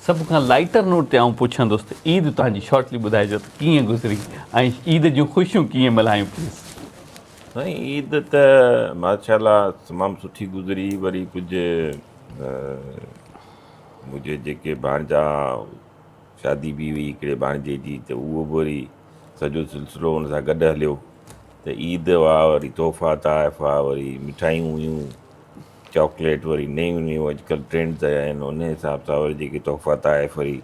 سڀ کان lighter note تي آئون پڇندس ته عيد توهان جي شارٽلي ٻڌائجو ته ڪيئن گذري ۽ عيد جون خوشيون ڪيئن ملهايون پليز. سائين عيد ته ماشاء الله تمام سٺي گذري وري ڪجهه منهنجي جيڪي ڀاڻجا شادي به هئي هڪڙي ڀاڻجي جي ته اهو به وري سڄو سلسلو ان سان گڏ هليو ته عيد هئا وري تحفا تحائف هئا وري مٺايون هيون چاڪليٽ وري نيون نيون اڄڪلهه ٽرينڊز آيا آهن ان حساب سان وري جيڪي تحفا تحائف وري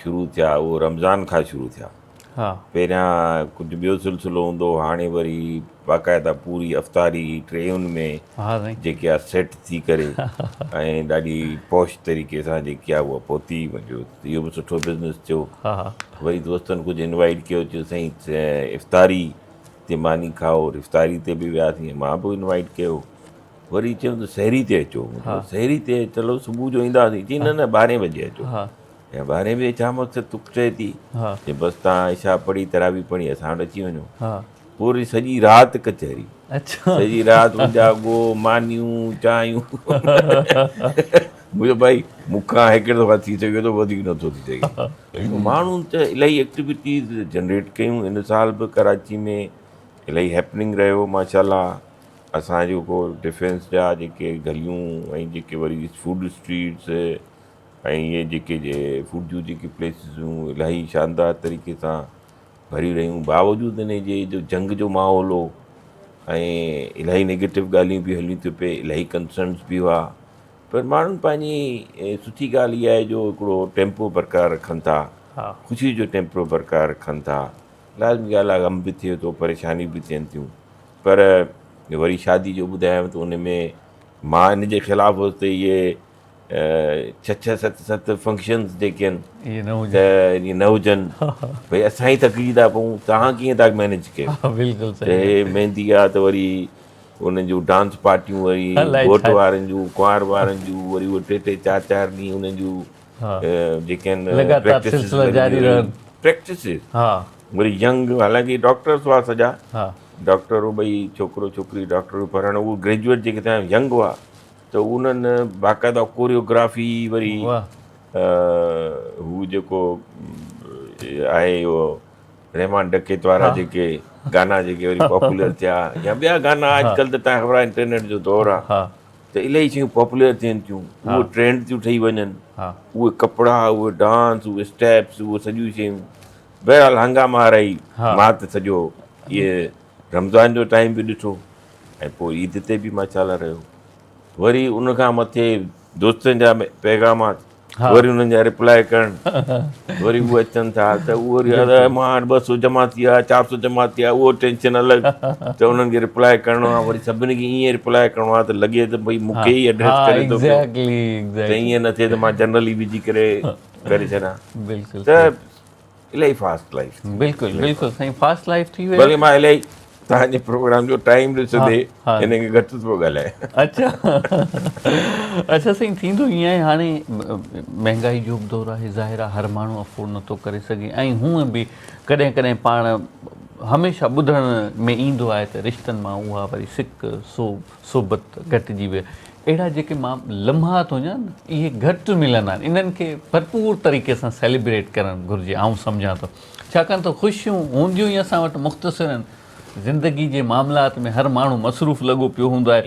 شروع ٿيا اهو رمضان کان شروع ٿيا پهريان ڪجهه ٻيو سلسلو هوندو هو هاڻي وري باقاعده پوري افطاري ٽريون ۾ جيڪي آ سيٽ ٿي ڪري ۽ ڏاڍي پوش طريقي سان جيڪي آ اها پهتي منهنجو اهو به سٺو بزنس ٿيو وري دوستن ڪجهه انوائٽ ڪيو چيو سائين افطاري تي ماني کائو افطاري تي به وياسين مان به انوائٽ ڪيو وري چيم ته سحري تي اچو سحري تي چلو صبح جو اينداسين چي نه نه ٻارهين بجي اچو ۽ ٻارهين بجي ڇا مقصد تون چئي ٿي چي بس تان عشاء پڙهي تراويح پڙهي اسان وٽ اچي وڃو پوري سڄي رات ڪچهري سڄي رات اجاڳو مانيون چانهيون منهنجو ڀائي مون کان هڪڙي دفعا ٿي سگهي ٿو وڌيڪ نٿو ٿي سگهي ماڻهن ته الاهي ايڪٽيوٽيز جنريٽ ڪيون هن سال به ڪراچي ۾ الاهي هيپننگ رهيو ماشاء الله اسان جو ڪو ڊفينس جا جيڪي گليون ۽ جيڪي وري فوڊ اسٽريٽس ۽ اهي جيڪي فوڊ جون جيڪي پليسز هيون الاهي شاندار طريقي سان ڀري رهيون باوجود ان جي جو جنگ جو ماحول هو ۽ الاهي نيگيٽو ڳالهيون به هليون ٿيون پئي الاهي ڪنسرنس به هئا پر ماڻهن پنهنجي سٺي ڳالهه اها آهي جو هڪڙو ٽيمپو برقرار رکن ٿا خوشي جو ٽيمپو برقرار رکن ٿا لازمي ڳالهه آهي غم به ٿئي ٿو پريشانيون به ٿين ٿيون پر وري شادي جو ٻڌايم ته ان ۾ مان ان جي خلاف هوس ته اهي ڇهه ڇهه ست ست فنڪشنز جيڪي آهن ته اهي نه هجن ڀئي اسان ئي ٿڪجي ٿا پئون توهان ڪيئن ٿا مينيج ڪيو بلڪل ته هي مهندي آ ته وري انهن جون ڊانس پارٽيون وري گهوٽ وارن جون ڪنوار وارن جون وري اهي ٽي ٽي چار چار ڏينهن انهن جون جيڪي آهن لڳاتار سلسلا جاري رهن پريڪٽسز وري ينگ حالانڪه ڊاڪٽرز هئا سڄا ڊاڪٽر هو ٻئي ڇوڪرو ڇوڪري ڊاڪٽر پر هاڻي اهي گريجوئيٽ جيڪي ٿيا ينگ هئا ته انهن باقاعده ڪوريوگرافي وري هو جيڪو آهي اهو رحمان ڊڪيت وارا جيڪي گانا جيڪي وري پاپولر ٿيا يا ٻيا گانا اڄڪلهه ته تنهن خبر آهي انٽرنيٽ جو دور آهي ته الاهي شيون پاپولر ٿين ٿيون اهي ٽرينڊ ٿيون ٺهي وڃن اهي ڪپڙا اهي ڊانس اهي اسٽيپس اهي سڄيون شيون بهرحال هنگاما آرائي مان ته سڄو اهي رمضان جو ٽائيم به ڏٺو ۽ پوء عيد تي به ماشاء الله رهيو وري ان کان مٿي دوستن جا پيغامات وري انهن جا رپلائي ڪرڻ وري هو اچن ٿا ته اهو وري ادا مان وٽ 200 جمع ٿي ويا 400 جمع ٿي ويا اهو ٽينشن الڳ ته انهن کي رپلائي ڪرڻو آهي وري سڀني کي ائين رپلائي ڪرڻو آهي ته لڳي ته ڀئي مون کي ئي ايڊريس ڪري ٿو پيو ته ائين نه ٿئي ته مان جنرلي وجهي ڪري ڪري ڇڏان بلڪل ته الاهي فاسٽ لائف ٿي بلڪل بلڪل سائين فاسٽ لائف ٿي وئي بلڪه مان الاهي توهان جي پروگرام جو ٽائيم ڏسندي ان کي گهٽ ٿو ڳالهايان اچها اچها سائين ٿيندو ائين آهي هاڻي مهنگائي جو به دور آهي ظاهر آهي هر ماڻهو افورڊ نٿو ڪري سگهي ۽ هونء به ڪڏهن ڪڏهن پاڻ هميشه ٻڌڻ ۾ ايندو آهي ته رشتن مان اها وري سڪ سو صحبت گهٽجي وئي. اهڙا جيڪي مان لمحا ٿو چوان نه اهي گهٽ ملندا آهن انهن کي ڀرپور طريقي سان سيليبريٽ ڪرڻ گهرجي آئون سمجهان ٿو ڇاڪاڻ ته خوشيون هونديون ئي اسان وٽ مختصر آهن زندگي جي معاملات ۾ هر ماڻهو مصروف لڳو پيو هوندو آهي.